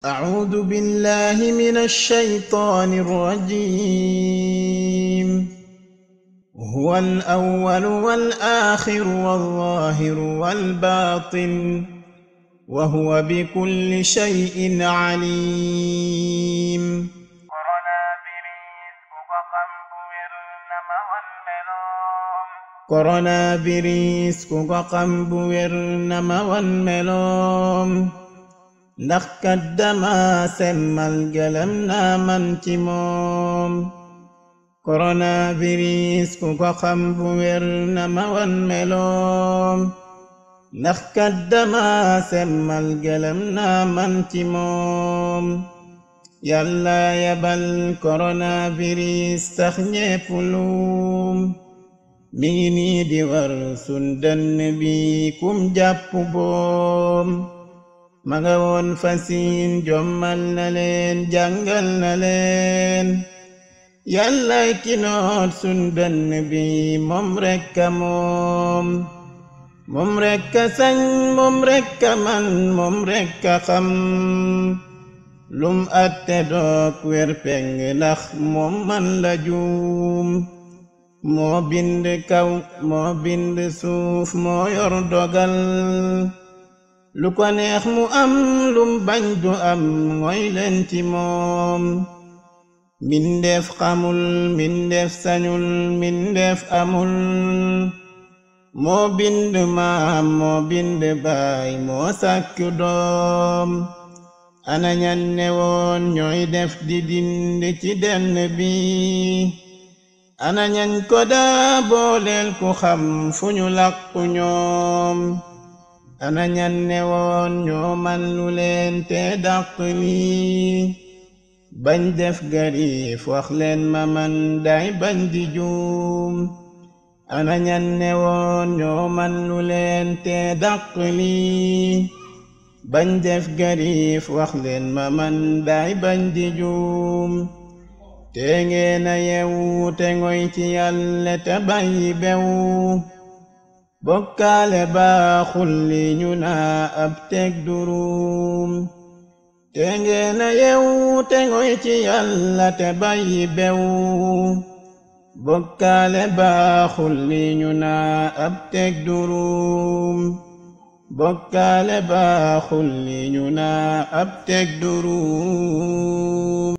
أعوذ بالله من الشيطان الرجيم. هو الأول والآخر والظاهر والباطن وهو بكل شيء عليم. coronavirus ku ko xam bu wér na ma wan meloom ndax kat dama semmal gëlëm naa man ci moom. coronavirus ku ko xam bu wér na ma wan meloom ndax kat dama semmal gëlëm naa man ci moom. yàlla yabal coronavirus tax ñépp luum mi ngi nii di war sun dënn bi kum jàpp boom. ma nga woon fasiin jommal na leen jàngal na leen yàllay ki noot sun dënn bi moom rekka moom. moom rekka sañ moom rekka man moom rekka xam lum atte dook wer peng ndax moom man la juum. moo bind kaw moo bind suuf moo yor dogal lu ko neex mu am lum bañ du am mooy leen ci moom. mbindeef xamul mbindeef sañul mbindeef amul moo bind maam moo bind baay moo sàkk doom. ana ñan ne woon ñooy def di dindi ci denn bi ana ñañ ko daa booleel ku xam fu ñu làqu ñoom. ana ñan ne woon ñoo man lu leen te dàq lii bañ def gariif wax leen ma man day bañ di juum. ana ñan ne woon ñoo man lu leen te dàq lii bañ def gariif wax leen ma man day bañ di juum. te ngeen a yewu te ngoy ci Yàlla te bàyyi bewu bokkaale baaxul li ñu naa ab teg durum. te ngeen a yewu te ngoy ci Yàlla te bàyyi bewu bokkaale baaxul li ñu naa ab teg durum. bokkaale baaxul li ñu naa ab teg durum.